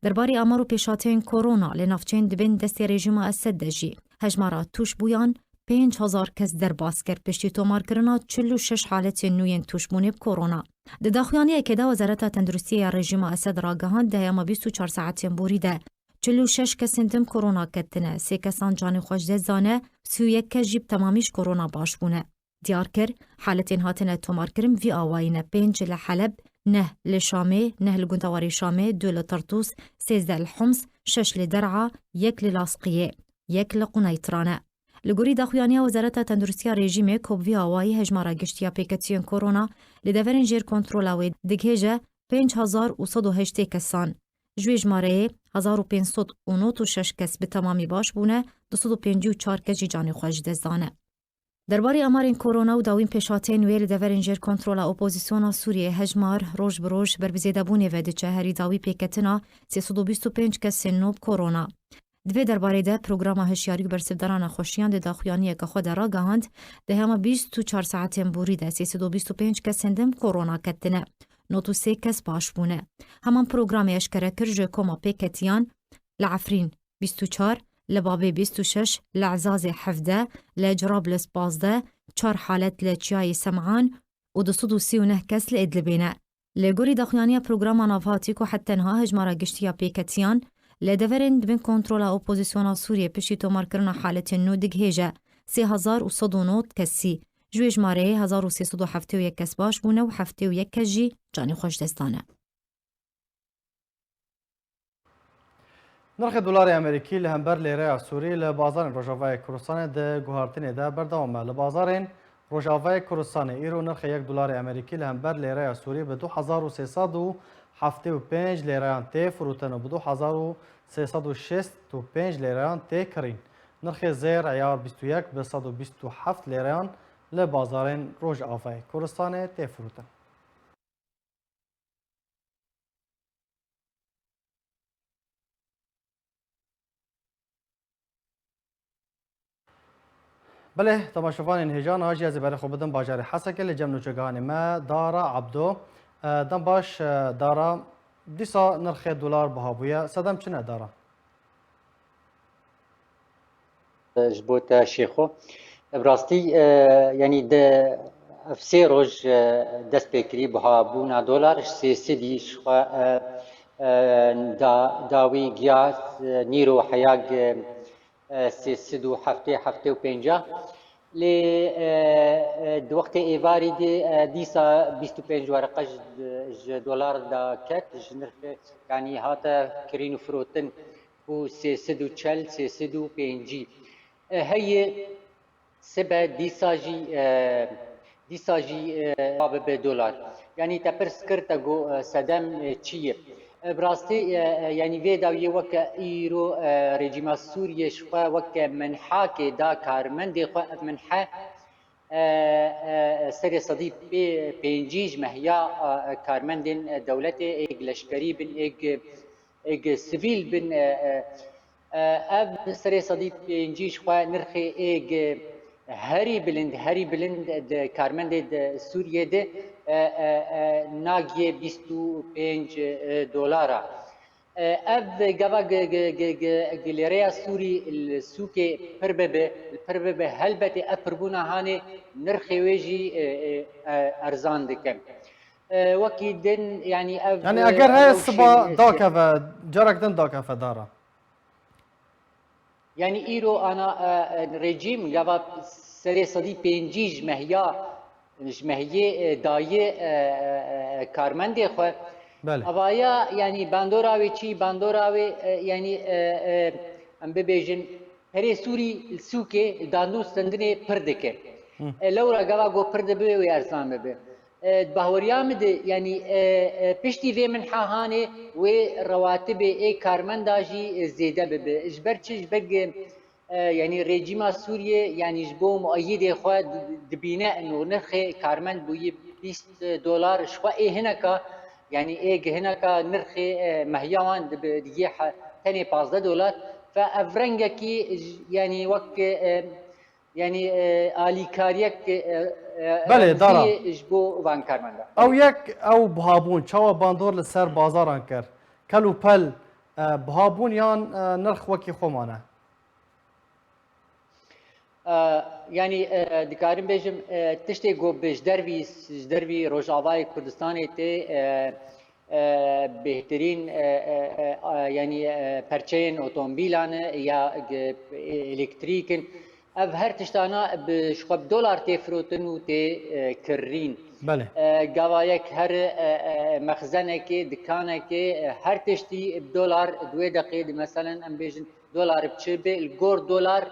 Derbarê amar û pêşhateyên korona li navçeyên di bin destê rejîma Esed de jî, hejmara tûşbûyan pênc hezar kes derbas kir, piştî tomarkirina çil û şeş haletên nû yên tûşbûnê bi korona. Di daxuyaniyekê de Wezareta Tenduristiyê ya rejîma Esed ragihand, di heyama bîst û çar saetên borî de çil û şeş kesên din korona ketine, sê kesan canê xwe ji dest dane, sî û yek kes jî bi temamî ji korona baş bûne. Diyar kir, haletên hatine tomarkirin vî awayî ne: pênc li Heleb, neh li Şamê, neh li gundewarê Şamê, du li Tirtûs, sêzdeh li Homs, şeş li Der'a, yek li Lasqiyê, yek li Quneytran e. Li gorî daxuyaniya Wezareta Tenduristiya rejîmê, ku bi vî awayî hejmara giştî ya pêketiyên korona li deverên jêr kontrola wê digihêje pênc hezar û sed û heştê kesan. Ji wê jimareyê hezar û pênc sed û nod û şeş kes bi temamî baş bûne, du sed û pêncî û çar kes jî canê xwe ji dest dane. Derbarê amarên korona û dawîn pêşhateyên wê li deverên jêr kontrola opozisyona Sûriyê hejmar roj bi roj ber bi zêdebûnê ve diçe, herî dawî pêketina sê sed û bîst û pênc kesên nû bi korona. Di vê derbarê de programa hişyarî û bersivdana nexweşiyan di daxuyaniyeke xwe de ragihand, di hema bîst û çar saetên borî de sê sed û bîst û pênc kesên din bi korona ketine. Nod û sê kes baş bûne. Heman programê eşkere kir, ji koma pêketiyan li Efrîn bîst û çar, li Babê bîst û şeş, li Ezazê hevdeh, li Cirablus pazdeh, çar halet li Çiyayê Sem'an û du sed û sî û neh kes li Idlibê ne. Li gorî daxuyaniya programa navhatî ku heta niha hejmara giştî ya pêketiyan li deverên di bin kontrola opozisyona Sûriyê piştî tomarkirina haletên nû digihêje sê hezar û sed û nod kesî. Ji wê jimareyê hezar û sê sed û heftê û yek kes baş bûne û heftê û yek kes jî canê xwe ji dest dane. Nirxê dolarê Amerîkî li hember lêreya Sûrî li bazarên Rojavayê Kurdistanê di guhartinê de berdewam e. Li bazarên Rojavayê Kurdistanê îro nirxê yek dolarê Amerîkî li hember lêreya Sûrî bi du hezar û sê sed û heftê û pênc lêreyan tê firotin û bi du hezar û sê sed û şêst û pênc lêreyan tê kirîn. Nirxê zêr eyar bîst û yek bi sed û bîst û heft lêreyan li bazarên Rojavayê Kurdistanê tê firotin. Belê, temaşevanên hêja, niha jî ez ê berê xwe bidim bajarê Hesekê, li cem nûçegihanê me Dara Abdo. E, dem baş, e, Dara, dîsa nirxê dolar biha bûye, sedem çi ne Dara? Ji bo te Şêxo. Bi rastî, e, yanî di ev sê roj, e, dest pê kirî buhabûna dolar, ji sê sedî ji xwe, e, e, da, dawî giya, e, nîro heya, e, sê sed û heftê, heftê û pênc. Lê, e, e, di wextê êvarî de, e, dîsa bîst û pênc wereqe ji, ji dolar de ket, ji nirxê, yanî hate kirîn û firotin. Û sê sed û çel, sê sed û pêncî. E, heye sibe dîsa jî, e, dîsa jî, e, bibe dolar. Yanî te pirs kir, te got, e, sedem, e, çi ye? E, bi rastî, e, e, yanî vê dawiyê weke îro, e, rejîma Sûriyê ji xwe weke menhakê da karmendê xwe, ev menhe, e, e, serê sedî pê-, pêncî ji mehiya, e, karmendên, e, dewletê, êk leşkerî bin, êk, êk sivîl bin, e, e, e, ev serê sedî pêncî ji xwe nirxê êk herî bilind, herî bilind di karmendê di Sûriyê de, e, e, e, nagiye bîst û pênc, e, dolara. E, ev gava gi-, gi-, gi-, gi-, gi lêreya Sûrî li sûkê pir bibe, li pir bibe, helbetê ev pirbûna hanê nirxê wê jî, e, e, e, erzan dike. E, wekî din, yanî ev, Yanî e, eger heye ew siba şey, dakeve, carek din dakeve Dara. Yanî îro ana, e, e, rejîm gava serê sedî pêncî ji mehiya, ji mehiyê, e, dayê, e, e, e, karmendê xwe. Belê. Avaya, yanî bandora wê çi, bandora wê, e, yanî, e, e, em bibêjin, perê Sûrî li sûkê, li dandû stendinê pir dike. Hı. E, lewra gava got pir dibe wê erzan bibe. E, di bahweriya min de, yanî, e, e, piştî vê minha hanê wê rewatibê ê karmenda jî, e, zêde bibe. Ji ber çi? Ji ber, e, yanî rejîma Sûriyê, yanî ji bo mueyidê xwe di-, dibîne ino nirxê karmend bûyî bîst dolar, ji xwe ê hineka, Yanî ê gihineka nirxê, e, mehiya wan dibe, digê he-, tenê pazdeh dolar. Fe ev rengekî j-, yanî wek, e, yanî, e, alîkariyek, e, e, Belê, remzî dara. Ji bo van karmenda. Ew yek, ew bihabûn, çawa bandor li ser bazaran kir? Kel û pel, e, bihabûn yan, e, nirx wekî xwe mane? E, yanî, e, dikarim bêjim, e, tiştê ku bi ji dervî, ji dervî Rojavayê Kurdistanê tê, e, e, bêhtirîn, e, e, e, e, yanî, e, perçeyên otomobîlan e ya g-, e, elektrîk in. Ev her tiştana bi, ji xwe bi dolar tê firotin û tê, e, kirrîn. Belê. E, gava yek her, e, e, mexzenekê, dikanekê, e, her tiştî bi dolar di wê deqê di, meselen, em bêjin, dolar biçe be, li gor dolar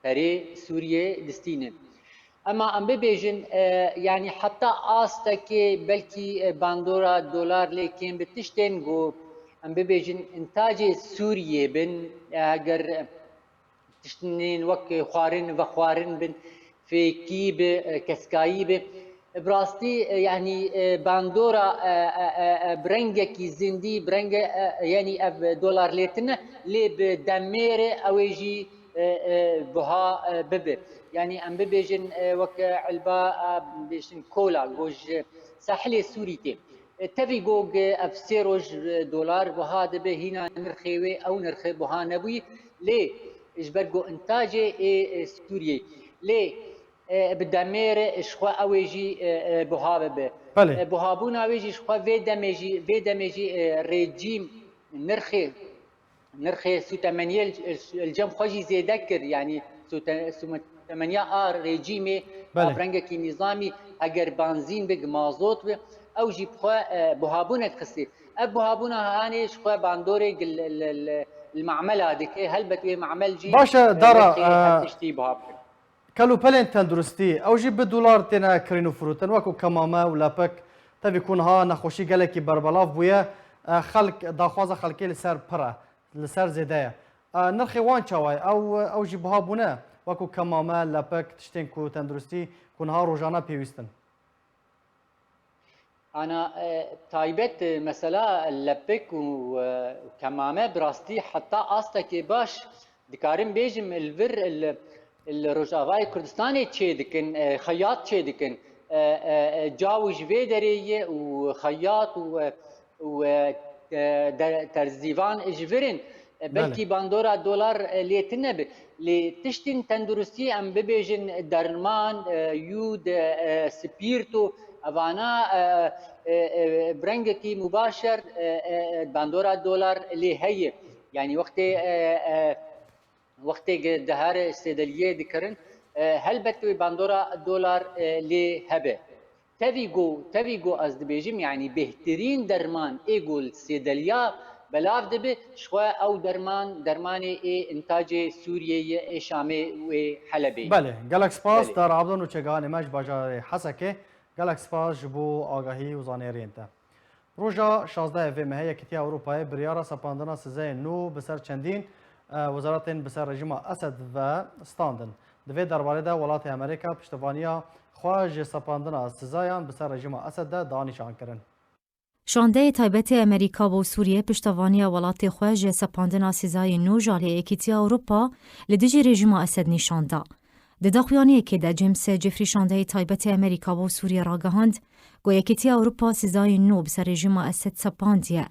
perê Sûriyê distîne. Ema em bibêjin, e, yanî heta astekê belkî, e, bandora dolar lê kêm bi tiştên ku em bibêjin intacê Sûriyê bin, e, eger, e, tiştên wek xwarin, vexwarin bin, fêkî bi, e, keskayî bi. Bi rastî, e, yanî, e, bandora, e, e, e, e, bi rengekî zindî, bi renge, e, e, yanî ev dolar lê tune, lê bi demêre ew ê jî, e, e, buha, e, bibe. Yanî em bibêjin, e, weke elba, e, bêjin kola, ku ji sahilê Sûrî tê. E, tevî ku ev sê roj, e, dolar buha dibe, hîna nirxê wê ew nirxê buha nebûyî. Lê ji ber ku intacê ê, e, Sûriyê. Lê e, bi demê re ji xwe ew ê jî, e, e, buha bibe. Belê. E, buhabûna wê jî ji xwe vê demê jî, vê demê jî, e, rejîm nirxê, nirxê sûtemeniyê li, li cem xwe jî zêde kir. Yanî sûte-, sûtemeniya a rejîmê, Belê. Av rengekî nîzamî, eger banzîn bi, mazot bi, ew jî bi xwe, e, buhabûnek xistî. Ev buhabûna hanê ji xwe bandorê li, li, li, li mamela dike. Helbet wê mamel jî, Baş e, e, dara, nirxê her e, tiştî buha bikin. Kel û pelên tenduristî, ew jî bi dolar têne kirîn û firotin, wekû kemame û lepik. Tevî ku niha nexweşî gelekî berbelav bûye, e, xelk, daxwaza xelkê li ser pir e, li ser zêde ye. E, nirxê wan çawa ye? Ew, ew jî buha bûne, wekû kemame, lepik, tiştên ku tenduristî ku niha rojane pêwîst in. Ana, e, taybet, e, mesela lepik û, e, kemame bi rastî heta astekê baş dikarim bêjim, li vir, li, li Rojavayê Kurdistanê çêdikin, e, xeyat çêdikin. E, e, e, caw ji vê derê ye û xeyat û, e, û, e, e, de-, terzîvan ji vir in. E, Belê. Belkî bandora dolar, e, lê tune be. Lê tiştên tenduristî em bibêjin derman, e, yûd, e, e, spîrto, evana, e, e, e, bi rengekî mubaşer, e, e, e, bandora dolar lê heye. Yanî wextê, e, e, wextê ge-, dehar sêdeliyê dikirin, e, helbet wê bandora dolar, e, lê hebe. Tevî ku, tevî ku ez dibêjim, yanî bêhtirîn derman ê ku li sêdeliya belav dibe, ji xwe ew derman, dermanê ê intacê Sûriyê ye, ê Şamê û ê Helebê ye. Belê, gelek spas, Belê. Dara Abdo nûçegihanê me ji bajarê Hesekê. Gelek spas ji bo agahî û zanêriyên te. Roja şazdehê vê mehê Yekîtiya Ewropayê biryara sepandina sizeyên nû bi ser çendîn, e, wezaretên bi ser rejîma Esed ve standin. Di vê derbarê de welatê Amerîka piştevaniya xwe ji sepandina sizayan bi ser rejîma Esed de da nîşan kirin. Şandeyê taybetê Amerîka bo Sûriyê piştevaniya welatê xwe ji sepandina sizayên nû ji alî Yekîtiya Ewropa li dijî rejîma Esed nîşan da. Di daxuyaniyekê de James Jeffrey şandeyê taybetê Amerîka bo Sûriyê ragihand ku Yekîtiya Ewropa sizayên nû bi ser rejîma Esed sepandiye.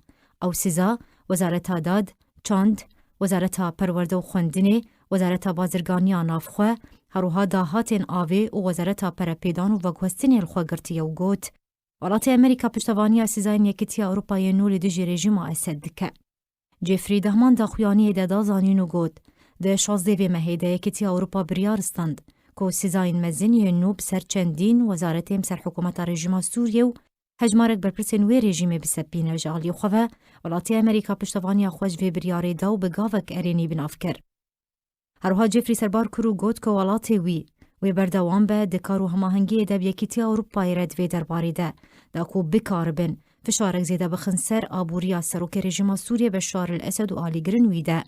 Ew siza Wezareta Dad, Çand, Wezareta Perwerde û Xwendinê, Wezareta Bazirganiya Navxwe, herwiha dahatên avê û Wezareta Perepêdan û Veguhestinê li xwe girtiye û got, Welatê Amerîka piştevaniya sizayên Yekîtiya Ewropayê nû li dijî rejîma Esed dike. Jeffrey di heman daxuyaniyê de da zanîn û got, Di şazdê vê mehê de Yekîtiya Ewropa biryar stand ku sizayên mezin yên nû bi ser çendîn wezaretên bi ser hikûmeta rejîma Sûriyê û hejmarek berpirsên wê rejîmê bisepîne. Ji alî xwe ve, welatê Amerîka piştevaniya xwe ji vê biryarê da û bi gavek erênî bi nav kir. Herwiha Jeffrey serbar kir û got ku welatê wî, wê berdewam be di kar û hemahengiyê de bi Yekîtiya Ewropayê re di vê derbarê de, da ku bikaribin fişarek zêde bixin ser aboriya serokê rejîma Sûriyê Beşar el Esed û alîgirên wî de.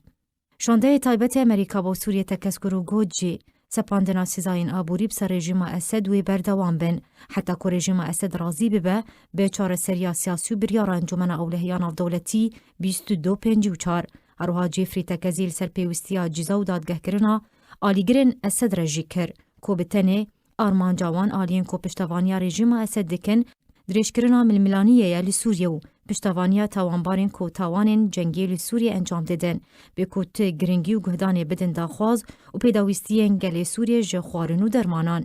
Şandeyê taybetê Amerîka bo Sûriyê tekez kir û got jî, Sepandina sîzayên aborî bi ser rejîma Esed wê berdewam bin, heta ku rejîma Esed razî bibe bi çareseriya siyasî û biryara Encûmena Ewlehiya Navdewletî bîst û du pêncî û çar. Her wiha Jeffrey tekezî li ser pêwistiya cîza û dadgehkirina alîgirên Esed re jî kir, ku bi tenê armanca wan aliyên ku piştevaniya rejîma Esed dikin, dirêjkirina milmilaniyê ye li Sûriyê û piştevaniya tawanbarên ku tawanên cengê li Sûriyê encam didin, bê ku tu giringî û guhdanê bidin daxwaz û pêdawîstiyên gelê Sûriyê ji xwarin û dermanan.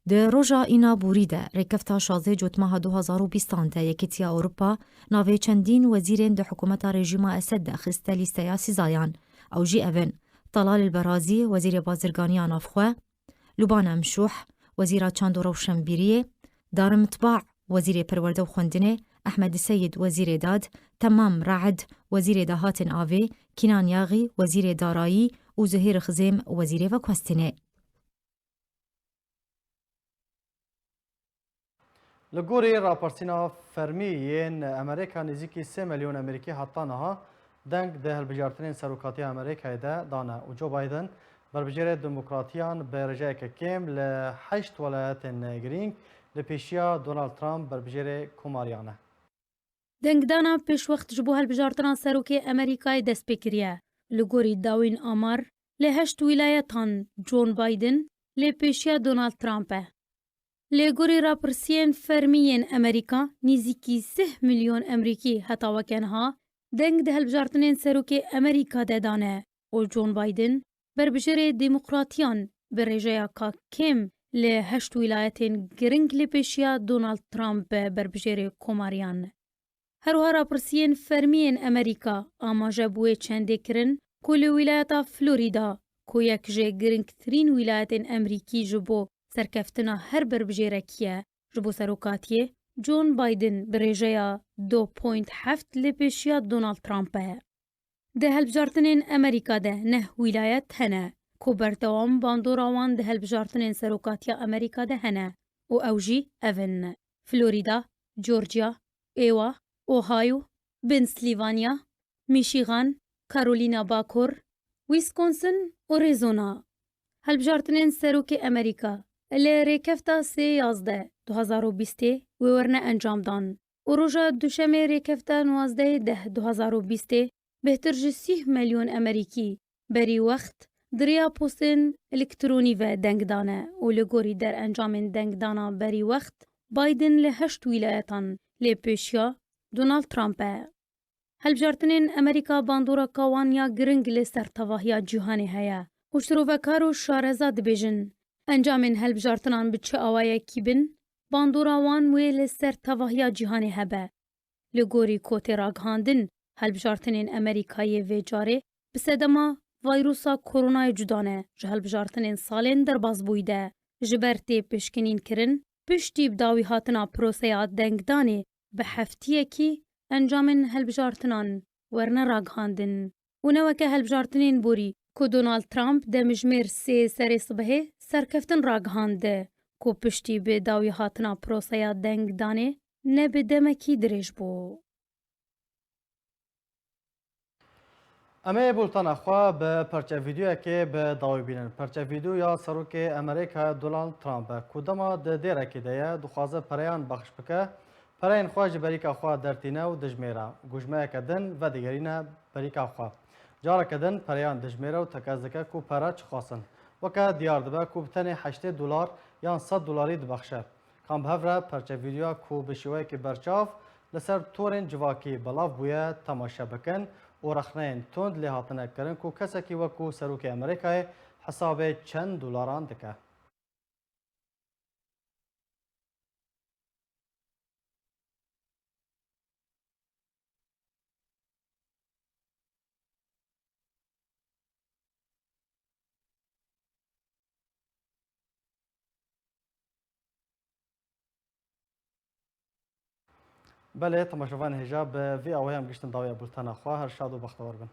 Di roja îna borî de, rêkefta şazdeh Cotmeha du hazar û bîstan de Yekîtiya Ewropa navê çendîn wezîrên di hikûmeta rejîma Esed de xiste lîsteya sîzayan. Ew jî ev in: Talal El Berazî, wezîrê bazirganiya navxwe, Lubane Mşûh, wezîra çand û rewşenbîriyê, Darim Tbaዕ, wezîrê perwerde û xwendinê, Ehmed Seyid, wezîrê dad, Temam Raed, wezîrê dahatên avê, Kînan Yaxî, wezîrê darayî û Zuhêr Xizêm, wezîrê veguhestinê. Li gorî rapirsîna fermî yên Amerîka, nêzîkî sê milyon Amerîkî heta niha deng di hilbijartinên serokatiya Amerîkayê de dane û Joe Biden, berbijêrê demokratiyan, bi rêjeyeke kêm li heşt welayetên girîng li pêşiya Donald Trump, berbijêrê komariyan e. Dengdana pêşwext ji bo hilbijartina serokê Amerîkayê dest pê kiriye. Li gorî dawîn amar, li heşt wîlayetan John Biden lê pêşiya Donald Trump e. Li gorî rapirsiyên fermî yên Amerîka, nêzîkî sih milyon Amerîkî heta weke niha deng di hilbijartinên serokê Amerîka de dane û John Biden, berbijêrê demokratiyan, bi rêjeya ka kêm li heşt wîlayetên giring lê pêşiya Donald Trump be berbijêrê komariyan. Her wiha rapirsiyên fermî yên Amerîka amaje bi wê çendê kirin ku li wîlayeta Florîda, ku yek ji giringtirîn wîlayetên Amerîkî ji bo serkeftina her berbijêrekî ye ji bo serokatiyê, John Biden bi rêjeya du point heft lê pêşiya Donald Trump e. Di hilbijartinên Amerîka de neh wîlayet hene ku berdewam bandora wan di hilbijartinên serokatiya Amerîka de hene û ew jî ev in: Florîda, Georgia, Iowa, Ohio, Pennsylvania, Michigan, Carolina Bakur, Wisconsin û Arizona. Hilbijartinên serokê Amerîka li rêkefta sê yazdeh du hazar û bîstê wê werine encamdan û roja duşemê rêkefta nuwazdehê deh du hazar û bîstê bêhtir ji sîh milyon Amerîkî berî wext di rêya postên elektronî ve deng dane û li gorî derencamên dengdana berî wext Biden li heşt wîlayetan lê pêşiya Donald Trump e. Hilbijartinên Amerîka bandoreka wan ya giring li ser tevahiya cîhanê heye û şirovekar û şareza dibêjin, encamên hilbijartinan bi çi awayekî bin, bandora wan wê li ser tevahiya cîhanê hebe. Li gorî ku tê ragihandin, hilbijartinên Amerîkayê vê carê bi sedema vayrusa koronayê cuda ne ji hilbijartinên salên derbasbûyî de. Ji ber tê pişkinîn kirin, piştî bi dawî hatina proseya dengdanê bi heftiyekî encamên hilbijartinan werine ragihandin û ne weke hilbijartinên borî ku Donald Trump demjimêr sê serê sibehê serkeftin ragihand ku piştî bi dawî hatina proseya dengdanê ne bi demekî dirêj bû. Em ê bultena xwe bi parçe vîdeoyekê bi dawî bînin. Parçe vîdeoya serokê Amerîkayê Donald Trump e, ku dema di dêrekê de ye, dixwaze pereyan baxş bike, pereyên xwe ji berîka xwe dertîne û dijmêre. Gujmeyeke din vedigerîne berîka xwe. Careke din pereyan dijmêre û tekez dike ku pere çi xwestin. Weke diyar dibe ku bi tenê heştê dolar yan sed dolarî dibexe. Kan bi hev re parçe vîdeoya ku bi şêweyekî berçav li ser torên civakî belav bûye temaşe bikin û rexneyên tund lê hatine kirin ku kesekî wekû serokê Amerîkayê hesabê çend dolaran dike. Belê, temaşevanên hêja, bi vî awayî em giştin dawiya bultena xwe. Her şad û bextewar bin.